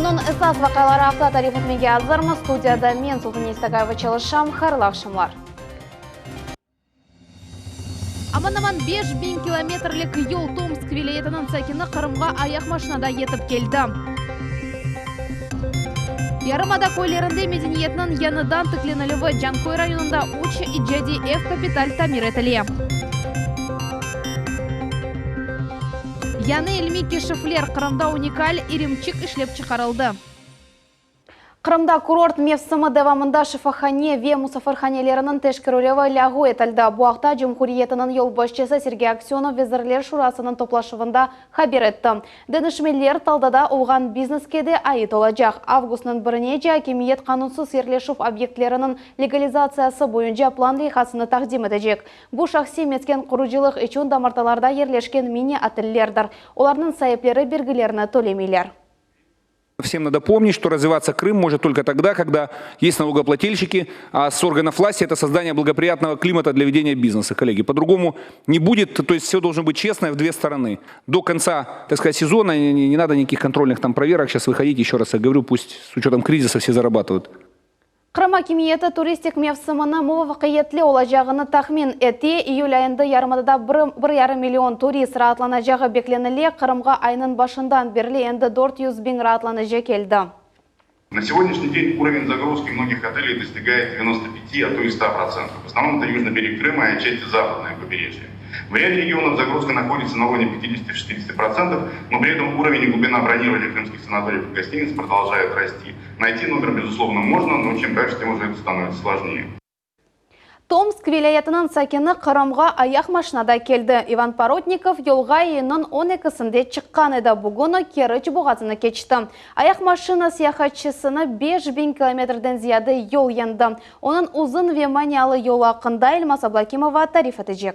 Künniñ esas vaqiaları aqta tarif etmege azırmız. Studiyada men, Sultaniye İstagayeva, çalışam. Hayırlı aqşamlar. Aman-aman 5000 kilometrlik yol Tomsk vilâyetiniñ sakini Qırımğa ayaqmaşinada yetip keldi. Yarımada köylerinde medeniyetniñ yañıdan tiklenilüvi, Canköy rayonında üç icadiy ev kapital tamir etile. Yañı ilmiy keşifler, Qırımda unikal irimçik işlep çıqarıldı. Qırımda kurort mevsimi devamında şifahane ve musafirhaneleriniñ teşkerülevi lâğu etildi. Bu aqta cumhuriyetiniñ yolbaşçısı Sergey Aksönov Vezirler Şurasınıñ toplaşuvında haber etti. Deñişmeler Taldada olğan bizneske de ait olacaq. Avgustnıñ birine akimiyet qanunsız yerleşüv obyektleriniñ legalizatsiyası boyunca plan leyhasını taqdim etecek. Bu şahsiy mesken qurucılıq içün damartalarda yerleşken mini-otellerdir. Olarnıñ saipleri bergilerini tölemeyler. Всем надо помнить, что развиваться Крым может только тогда, когда есть налогоплательщики, а с органов власти это создание благоприятного климата для ведения бизнеса, коллеги. По-другому не будет, то есть все должно быть честно в две стороны. До конца, так сказать, сезона не, не надо никаких контрольных там проверок, сейчас выходить, еще раз я говорю, пусть с учетом кризиса все зарабатывают. Qırım akimiyeti turistik mevsimini muvafaqiyetli olacağını tahmin ete. İyül ayında yarımadada bir, bir yarım million turist raatlanacağı beklenile. Qırımğa aynıñ başından berli endi 400 biñ raatlanıcı keldi. На сегодняшний день уровень загрузки многих отелей достигает 95, а то и 100%. В основном это южный берег Крыма и отчасти западное побережье. В ряде регионов загрузка находится на уровне 50-60%, но при этом уровень и глубина бронирования крымских санаториев и гостиниц продолжает расти. Найти номер, безусловно, можно, но чем дальше, тем уже это становится сложнее. Tomsk vilâyetiniñ sakini Qırımğa ayaqmaşinada keldi. İvan Porotnikov yolğa iyünniñ 12-sinde çıqqan edi. Bugün o Keriç boğazını keçti. Ayaqmaşina seyahatçısını 5000 kilometrden ziyade yol yeñdi. Onıñ uzun ve manialı yolu aqqında Elmaz Ablakimova tarif etecek.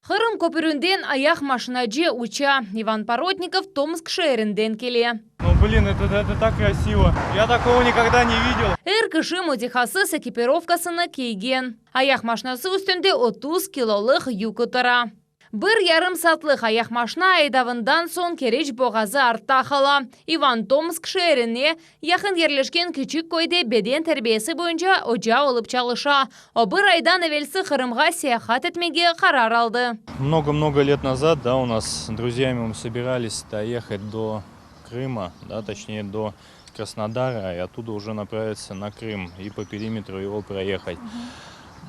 Qırım köpründen ayaqmaşinacı uça. İvan Porotnikov Tomsk şeerinden kele. Ну, блин, это, это так красиво. Я такого никогда не видел. Er kişi mütehassıs ekipirovkasını kiygen. Ayaqmaşinası üstünde 30 kilolıq yük otura. Bir yarım saatlıq ayaqmaşina aydavından soñ Keriç boğazı artta qala. İvan Tomsk şeerine yaqın yerleşken küçük köyde beden terbiyesi boyunca oca olıp çalışa. O bir aydan evelsi Qırımğa seyahat etmege qarar aldı. Много-много лет назад, да, у нас с друзьями мы собирались доехать до Крыма, да, точнее до Краснодара, и оттуда уже направиться на Крым и по периметру его проехать.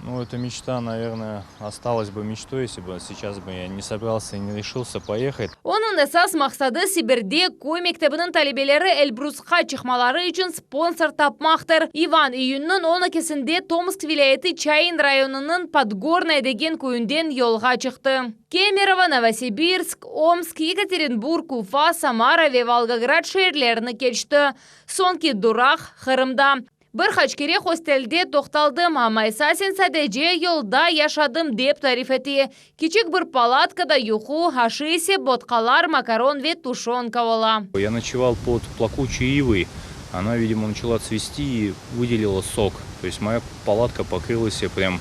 Ну, эта мечта, наверное, осталась бы мечтой, если бы сейчас бы я не собрался и не решился поехать. Onıñ esas maqsadı Sibirde köy mektebiniñ talebeleri Elbrusqa çıqmaları içün sponsor tapmaqtır. İvan iyünniñ 12-sinde Tomsk vilâyeti Çain rayonınıñ Podgornoye degen köyünden yolğa çıqtı. Kemerovo, Novosibirsk, Omsk, Yekaterinburg, Ufa, Samara ve Volgograd şeerlerini keçti. Soñki duraq Qırımda. Bir qaç kere hostelde toqtaldım, amma esasen sadece yolda yaşadım dep tarif ete. Kiçik bir palatkada yuqu, aşı ise botqalar, makaron ve tuşönka ola. Я ночевал под плакучей ивой. Она, видимо, начала цвести и выделила сок. То есть моя палатка покрылась прям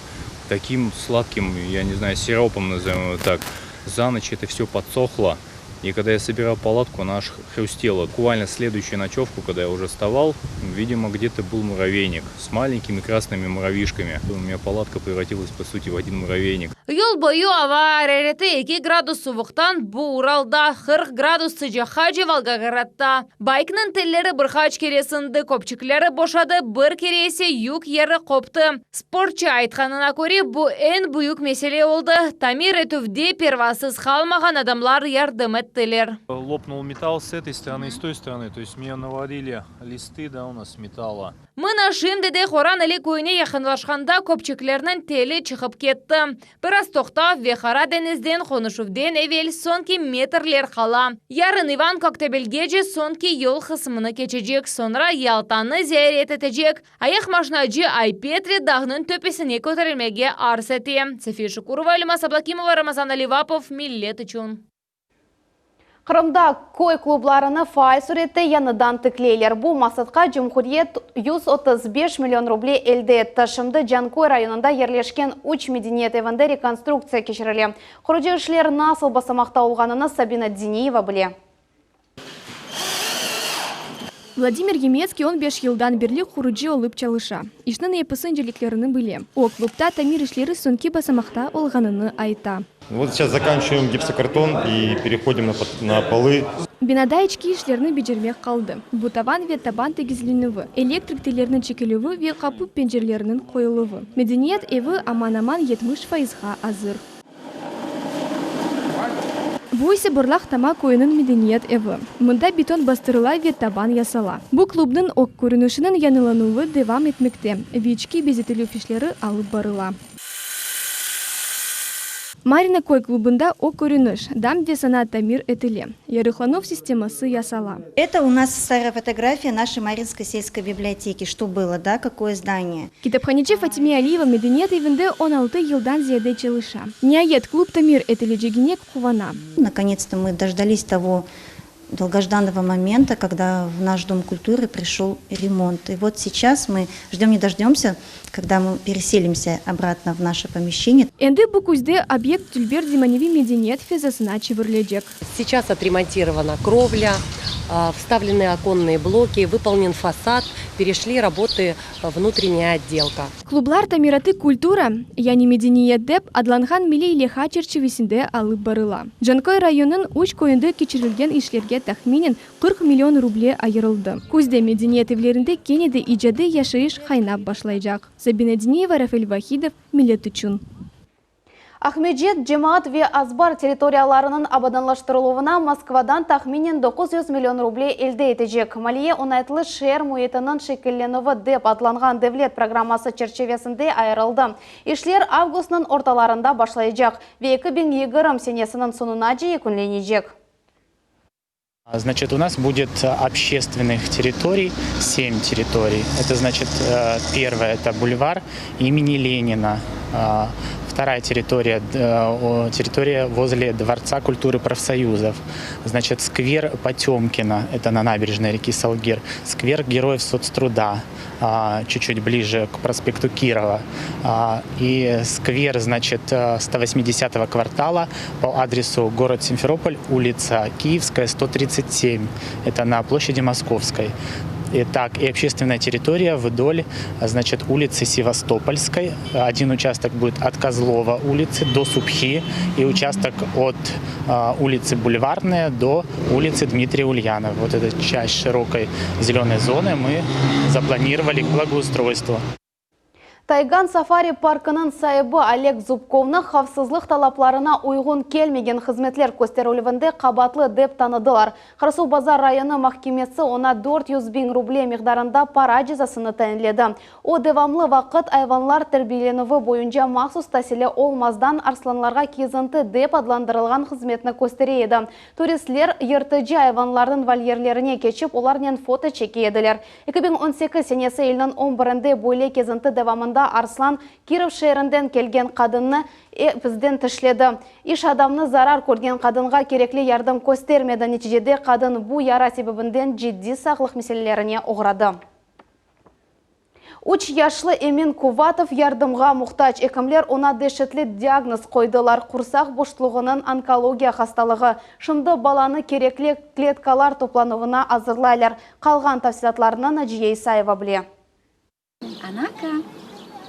таким сладким, я не знаю, сиропом, назовем его так. За ночь это все подсохло. И когда я собирал палатку, она аж хрустела. Буквально следующую ночевку, когда я уже вставал, видимо, где-то был муравейник с маленькими красными муравьишками. У меня палатка превратилась, по сути, в один муравейник. Yol boyu ava arareti 2 gradus suvuqtan bu Uralda, 40 gradus sıcaqqa Volgogradda. Bayknıñ telleri bir qaç kere sındı, köpçükleri boşadı, bir kere ise yük yeri qoptı. Sportçı aytqanına köre, bu eñ büyük mesele oldı. Tamir etüvde pervasız qalmağan adamlar yardım ettiler. Лопнул металл с этой стороны и с той стороны. То есть мне наварили листы, да, у нас металла. Mına şimdi de Horan Eli köyüne yaqınlaşqanda köpçüklerniñ teli çıqıp ketti. Biraz toqtav ve Qara deñizden qonuşuvdan evel soñki metrler qala. Yarın İvan Köktebelgece soñki yol qısmını keçecek, soñra Yaltanı ziyaret etecek. Ayaqmaşinacı Ay-Petri dağnıñ töpesine köterilmege arz ete. Safiye Şukurova, Elmaz Ablakimova, Ramazan Alivapov, Millet içün. Qırımda köy klublarını faal sürette yañıdan tikleyler. Bu maqsatqa Cumhuriyet 135 million ruble elde etti. Şimdi Canköy rayonında yerleşken 3 medeniyet evinde rekonstruktsiya keçirile. Qurucı işler nasıl basamaqta olğanını Sabina Diniyeva bile. Vladimir Yemetskiy on beş yıldan berli qurucı olıp çalışa. İşniñ episi inceliklerini bile. O, klubta tamir işleri soñki basamaqta olğanını ayta. Vot seyças zakançivaem gipsokarton i perehodim na polı. Binada içki işlerni becermek qaldı. Bu tavan ve taban tegizlenüvi, elektrik telleriniñ çekilüvi ve qapu pencereleriniñ qoyuluvı. Medeniyet evi aman-aman 70 fayızğa azır. Bu ise Borlaq Tama köyüniñ medeniyet evi. Mında beton bastırıla ve taban yasala. Bu klubnıñ ög körünişiniñ yañılanuvı devam etmekte ve içki bezetilüv işleri alıp barıla. Marina köy klubında ög körüniş, dam ve sana tamir etile, yarıqlanuv sisteması yasala. Это у нас старая фотография нашей Маринской сельской библиотеки, что было, да, какое здание. Kitaphaneci Fatime Aliyeva medeniyet evinde 16 yıldan ziyade çalışa. Niayet, klub tamir etilecegine quvana. Nakonets-to мы дождались того долгожданного момента, когда в наш Дом культуры пришел ремонт. И вот сейчас мы ждем не дождемся, когда мы переселимся обратно в наше помещение. Endi bu küzde obyekt dülber zemaneviy medeniyet fezasına çevirilecek. Сейчас отремонтирована кровля, вставлены оконные блоки, выполнен фасад, перешли работы внутренняя отделка. Klublar tamiratı Kultura, yani medeniyet dep adlanğan milliy leyha çerçivesinde alıp barıla. Canköy rayonınıñ üç köyünde keçirilgen işlerge tahminen 40 million ruble ayırıldı. Küzde medeniyet evlerinde kene de icadiy yaşayış qaynap başlaycaq. Sabina Diniyeva, Rafel Vahidov, Millet içün. Aqmescit cemaat ve azbar territoriyalarınıñ abadanlaştırıluvına Moskvadan tahminen 900 million ruble elde etecek. Maliye oñaytlı şeer müitiniñ şekillenüvi dep adlanğan devlet programması çerçivesinde ayırıldı. İşler avgustnıñ ortalarında başlaycaq ve 2020 senesiniñ soñunace yekünlenecek. Значит, у нас будет общественных территорий 7 территорий. Это значит, первое это бульвар имени Ленина. Вторая территория, территория возле Дворца культуры профсоюзов. Значит, сквер Потемкина, это на набережной реки Салгир. Сквер Героев соцтруда, чуть-чуть ближе к проспекту Кирова. И сквер, значит, 180-го квартала по адресу город Симферополь, улица Киевская, 137. Это на площади Московской. Итак, и общественная территория вдоль, значит, улицы Севастопольской. Один участок будет от Козлова улицы до Субхи и участок от улицы Бульварная до улицы Дмитрия Ульянова. Вот эта часть широкой зеленой зоны мы запланировали к благоустройству. Taygan safari parkınıñ saibi Oleg Zubkovnı havfsızlıq talaplarına uyğun kelmegen hızmetler kösterilüvinde qabaatlı dep tanıdılar. Qarasuvbazar rayonı mahkemesi oña 400 biñ ruble miqdarında para cezasını tayinledi. O, devamlı vaqıt ayvanlar terbiyelenüvi boyunca mahsus tasili olmazdan arslanlarğa kezinti dep adlandırılğan hızmetni köstere edi. Turistler yırtıcı ayvanlarnıñ volyerlerine keçip, olarnen foto çeke ediler. 2018 senesi iyülniñ on birinde böyle kezinti devamında arslan Kirov şeerinden kelgen qadınnı epizden tişledi. İş adamnı zarar körgen qadınğa kerekli yardım köstermedi, neticede qadın bu yara sebebinden ciddiy sağlıq meselelerine oğradı. Üç yaşlı Emin Kuvatov yardımğa muhtac. Ekimler oña deşetli diagnoz qoydılar, qursaq boşluğınıñ onkologiya hastalığı. Şimdi balanı kerekli kletkalar toplanuvına azırlaylar. Qalğan tafsilâtlarnı Naciye İsayeva bile. Anaka.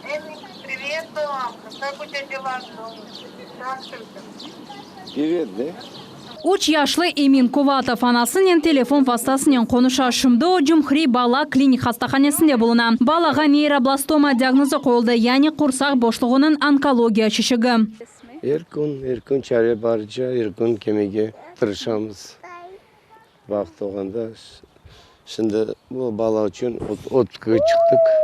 Emik, privet, balam, kak u tebâ dela? Kak tı? Privet, da? Üç yaşlı Emin Kuvatov anasınen telefon vastasınen qonuşa. Şimdi o Cumhuriy bala klinik hastahanesinde buluna. Balağa neyroblastoma diagnozı qoyuldı, yani qursaq boşluğınıñ onkologiya çeşigi. Er kün, er kün çare barca, er kün kelmege tırışamız. Vaqıt olğanda, şimdi bu bala içün otpuskağa çıqtıq.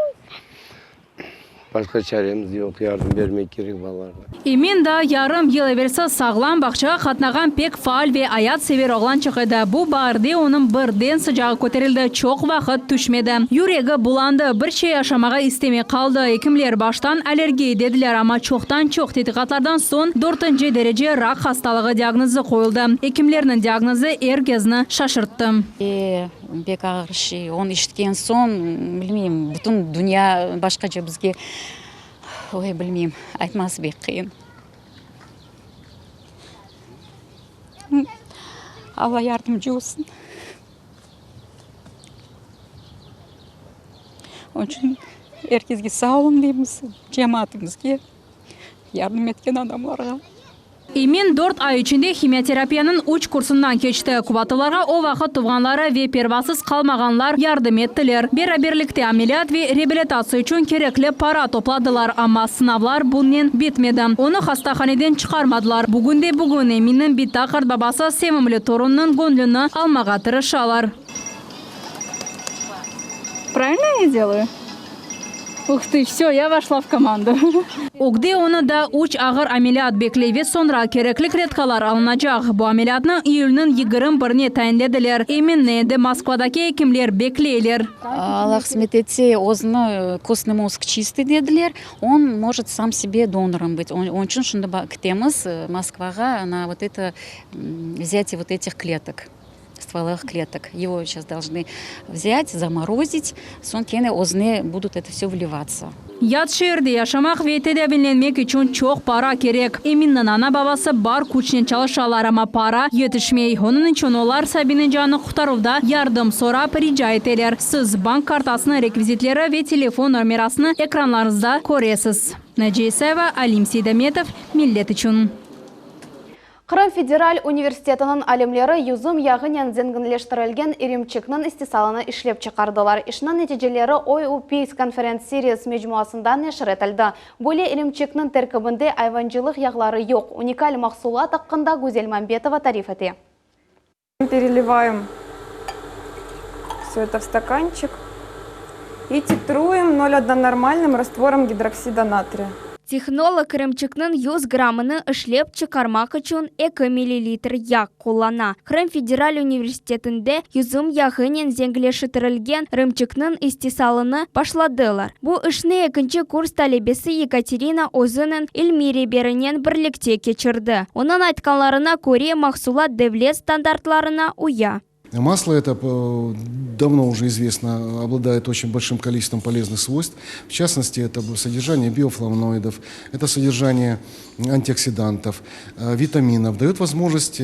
Başqa çaremiz yoq, yardım bermek kerek balalarğa. Emin daa yarım yıl evelsi sağlam, bağçağa qatnağan pek faal ve ayatsever oğlançıq edi. Bu baarde onıñ birden sıcağı köterildi, çoq vaqıt tüşmedi. Yüregi bulandı, bir şey aşamağa istemey qaldı. Ekimler baştan allergiya dediler, amma çoqtan-çoq tedqiqatlardan soñ dörtünci derece rak hastalığı diagnozı qoyuldı. Ekimlerniñ diagnozı er kezni şaşırttı. Pek ağır şey. Onı eşitken soñ, bilmeyim, bütün dünya başqaca bizge, oy, bilmeyim, aytması pek qıyın. Alla yardımcı olsun. Onıñ içün er kesge sağ oluñ deymiz, cemaatımızge, yardım etken adamlarğa. Emin dört ay içinde himioterapiyanıñ üç kursından keçti. Kubatovlarğa o vaqıt tuvğanları ve pervasız qalmağanlar yardım ettiler. Beraberlikte ameliyat ve reabilitatsiya içün kerekli para topladılar, amma sınavlar bunnen bitmedi. Onı hastahaneden çıqarmadılar. Bugünde-bugün Eminniñ bita-qartbabası sevimli torunnıñ göñlüni almağa tırışalar. Правильно я делаю? Ух ты, всё, я вошла в команду. Ögde onı daa üç ağır ameliyat bekley ve soñra kerekli kletkalar alınacaq. Bu ameliyatnı iyülniñ 21-ne tayinlediler. Eminni endi Moskvadaki ekimler bekleyler. Alla qısmet etse, özüni kostный mozg чистый dediler, он может сам себе донором быть. Onıñ içün şimdi ketemiz Moskvağa на вот это взятие вот этих клеток. стволовых клеток. Его сейчас должны взять, заморозить, soñ kene özüne будут это все вливаться. Yat şeerde yaşamaq ve tedaviylenmek içün çoq para kerek. Eminniñ ana-babası bar küçnen çalışalar, amma para yetişmey. Onıñ içün olar sabiyniñ canını qurtaruvda yardım sorap rica eteler. Siz bank kartasınıñ rekvizitleri ve telefon nomerasını ekranlarıñızda köresiz. Naciye İsayeva, Alim Seydametov, Millet içün. Qırım federal universitetiniñ alimleri yüzüm yağınen zenginleştirilgen irimçikniñ istisalını işlep çıqardılar. İşniñ neticeleri OU Peace Conference Series mecmuasında neşir etildi. Böyle irimçikniñ terkibinde ayvancılıq yağları yoq. Unikal mahsulat aqqında Güzel Mambetova tarif ete. Переливаем все это в стаканчик и титруем 0,1 нормальным раствором гидроксида натрия. Tehnolog irimçikniñ 100 grammını işlep çıqarmaq içün eki millilitr yağ qullana. Qırım federal universitetinde yüzüm yağınen zenginleştirilgen irimçikniñ istisalını başladılar. Bu işni ekinci kurs talebesi Yekaterina özüniñ ilmiy reberinen birlikte keçirdi. Onıñ aytqanlarına köre, mahsulat devlet standartlarına uya. Масло это давно уже известно, обладает очень большим количеством полезных свойств. В частности, это содержание биофлавоноидов, это содержание антиоксидантов, витаминов, дает возможность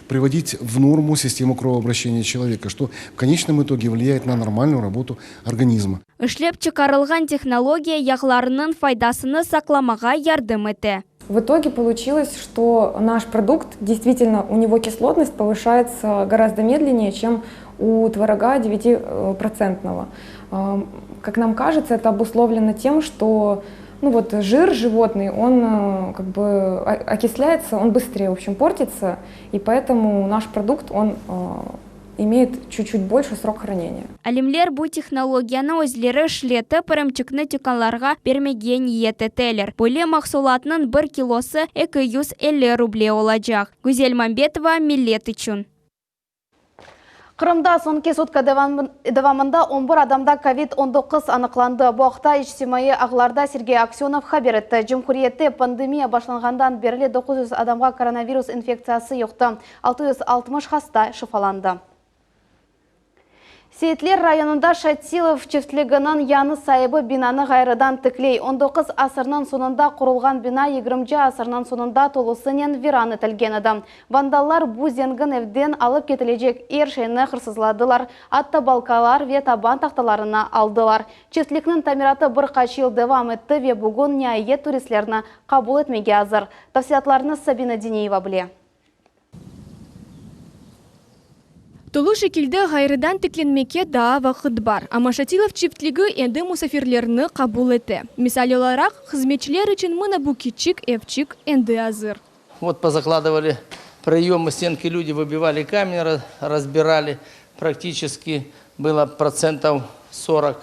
приводить в норму систему кровообращения человека, что в конечном итоге влияет на нормальную работу организма. İşlep çıqarılğan tehnologiya yağlarnıñ faydasını saqlamağa yardım ete. В итоге получилось, что наш продукт, действительно, у него кислотность повышается гораздо медленнее, чем у творога 9-процентного. Как нам кажется, это обусловлено тем, что ну вот, жир животный, он как бы окисляется, он быстрее, в общем, портится, и поэтому наш продукт, он имеет чуть-чуть больше срок хранения. Alimler bu tehnologiyanı özleri işletip, irimçikni tükânlarğa bermege niyet eteler. Böyle mahsulatnıñ bir kilosı 250 ruble olacaq. Güzel Mambetova, Millet içün. Qırımda soñki sutka devamında 11 adamda COVID-19 aniqlandı. Bu aqta içtimaiy ağlarda Sergey Aksenov haber etti. Cumhuriyette pandemiya başlanğandan berli 900 adamğa koronavirus infektsiyası yuqtı. 660 hasta şifalandı. Seyitler rayonında Şatilov çiftliginiñ yañı saibi binanı ğayrıdan tikley. On doquz asırnıñ soñunda qurulğan bina yigirminci asırnıñ soñunda tolusınen viran etilgen edi. Vandallar bu zengin evden alıp ketilecek er şeyni hırsızladılar, atta balkalar ve taban tahtalarını aldılar. Çiftlikniñ tamiratı bir qaç yıl devam etti ve bugün niayet turistlerni qabul etmege azır. Tafsilâtlarnı Sabina Dineyeva bile. Tolu şekilde ğayrıdan tiklenmege daa vaqıt bar, amma Şatilov çiftligi endi musafirlerni qabul ete. Misal olaraq, hızmetçiler içün mına bu kiçik evçik endi azır. Вот позакладывали проемы, стенки люди выбивали камень, разбирали. Практически было процентов 40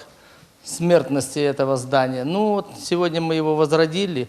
смертности этого здания. Ну вот сегодня мы его возродили.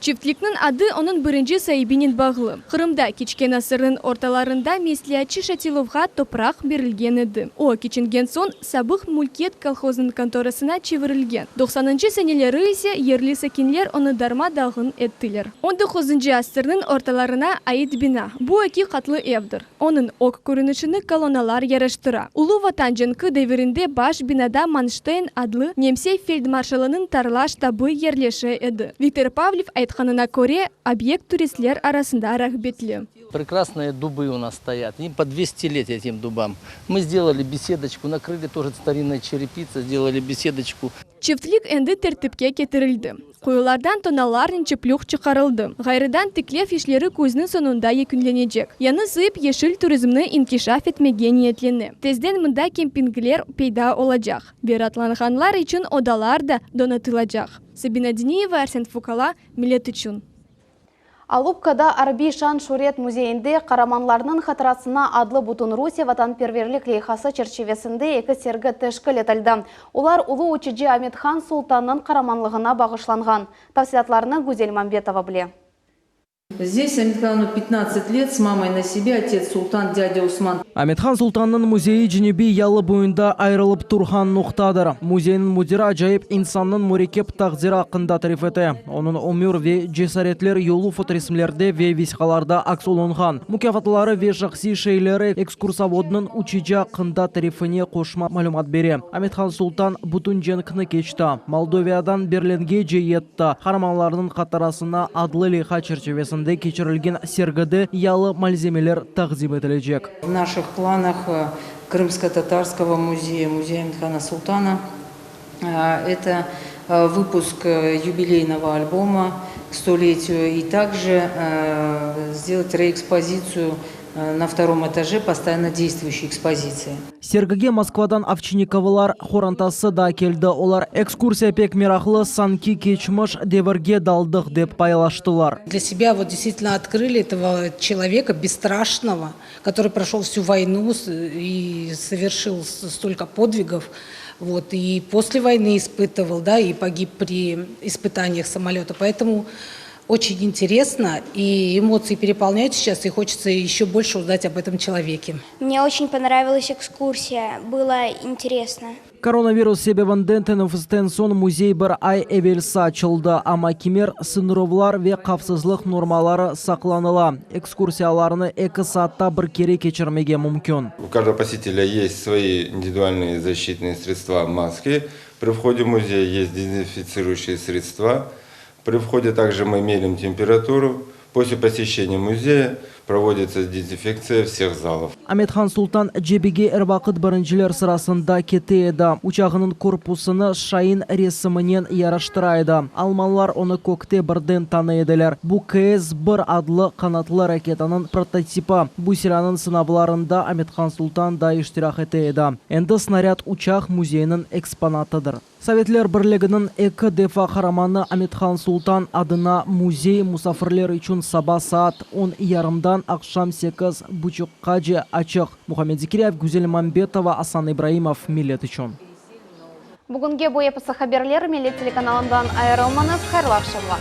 Çiftlikniñ adı onıñ birinci saibinen bağlı. Qırımda keçken asırnıñ ortalarında mesleatçı Şatilovğa topraq berilgen edi. O, keçingen soñ sabıq mülkiyet kolhoznıñ kontorasına çevirilgen. Doqsanıncı seneleri ise yerli sakinler onı darma-dağın ettiler. On doquzıncı asırnıñ ortalarına ait bina. Bu eki qatlı evdir. Onıñ ög körünişini kolonnalar yaraştıra. Ulu Vatan cenki devirinde baş binada Manşteyn adlı nemse feldmarşalınıñ tarla ştabı yerleşe edi. Viktor Pavliv aytqanına. aytqanına köre, obyekt turistler arasında rağbetli. Прекрасные дубы у нас стоят, им по 200 лет этим дубам. Мы сделали беседочку, накрыли тоже старинной черепицей, сделали беседочку. Çiftlik endi tertipke ketirildi. Quyulardan tonnalarnen çöplük çıqarıldı. Ğayrıdan tiklev işleri küzniñ soñunda yekünlenecek. Yañı sıip yeşil turizmni inkişaf etmege niyetlene. Tezden mında kempingler peyda olacaq ve raatlanğanlar içün odalar da donatılacaq. Sabina Diniyeva, Arsen Fukala, Millet içün. Alupkada Arbiy şan-şüret müzeyinde Qaramanlarnıñ hatırasına adlı Bütünrusiye vatanperverlik leyhası çerçivesinde eki sergi teşkil etildi. Olar ulu uçucı Amet-Han Sultannıñ qaramanlığına bağışlanğan. Tafsilâtlarnı Güzel Mambetova bile. Здесь Ametхану 15 лет, с мамой на себе, отец Султан, дядя Усман. Amethan Sultannıñ müzeyi cenübiy yalı boyunda ayırılıp turğan noqtadır. Müzeyniñ müdiri acayip insannıñ mürekkep taqdiri aqqında tarif ete. Onıñ ömür ve cesaretler yolu fotoresimlerde ve vesiqalarda aks olunğan. Mukâfatları ve şahsiy şeyleri ekskursovodnıñ uçucı aqqında tarifine qoşma malümat bere. Amethan Sultan bütün cenkni keçti, Moldoviyadan Berlingece yetti. Qaramanlarnıñ hatırasına adlı leyha çerçivesinde keçirilgen sergide yalı malzemeler taqdim etilecek. V naših planah Krımsko-tatarskogo muzeya, muzeya Amet-Hana Sultana, eto vıpusk yubileynogo alboma k stoletiyu i takje sdelat reekspozitsiyu na vtorom etaje postoyanno deystvuyuşçey ekspozitsiyi. Sergige Moskvadan Ovçinnikovlar qorantası da keldi. Olar, ekskursiya pek meraqlı, sanki keçmiş devirge daldıq, dep paylaştılar. Для себя вот действительно открыли этого человека бесстрашного, который прошел всю войну и совершил столько подвигов, вот, и после войны испытывал, да, и погиб при испытаниях самолета. Поэтому очень интересно, и эмоции переполняют сейчас, и хочется еще больше узнать об этом человеке. Мне очень понравилась экскурсия, было интересно. Koronavirus sebebinden teneffüsten soñ müzey bir ay evelsi açıldı, amma kimer sıñırlavlar ve havfsızlıq normaları saqlanıla. Ekskursiyalarnı eki saatta bir kere keçirmege mümkün. У каждого посетителя есть свои индивидуальные защитные средства, маски. При входе в музей есть дезинфицирующие средства. При входе также мы меряем температуру. После посещения музея проводится дезинфекция всех залов. Amethan Sultan cebege er vaqıt birinciler sırasında kete edi. Uçağınıñ korpusını şain resiminen yaraştıra edi. Almanlar onı kökte birden tanıy ediler. Bu KS-bir adlı qanatlı raketanıñ prototipi. Bu silânıñ sınavlarında Amethan Sultan da iştirak ete edi. Endi snarâd uçaq müzeyiniñ eksponatıdır. Sovetler Birliginiñ eki defa qaramanı Amethan Sultan adına müzey musafirler içün saba saat on yarımdan aqşam sekiz buçuqqace açıq. Muhammed Zekiryayev, Güzel Mambetova, Asan İbraimov, Millet içün. Bugünge bu episi haberler, Millet telekanalından ayırılmañız, hayırlı aqşamlar.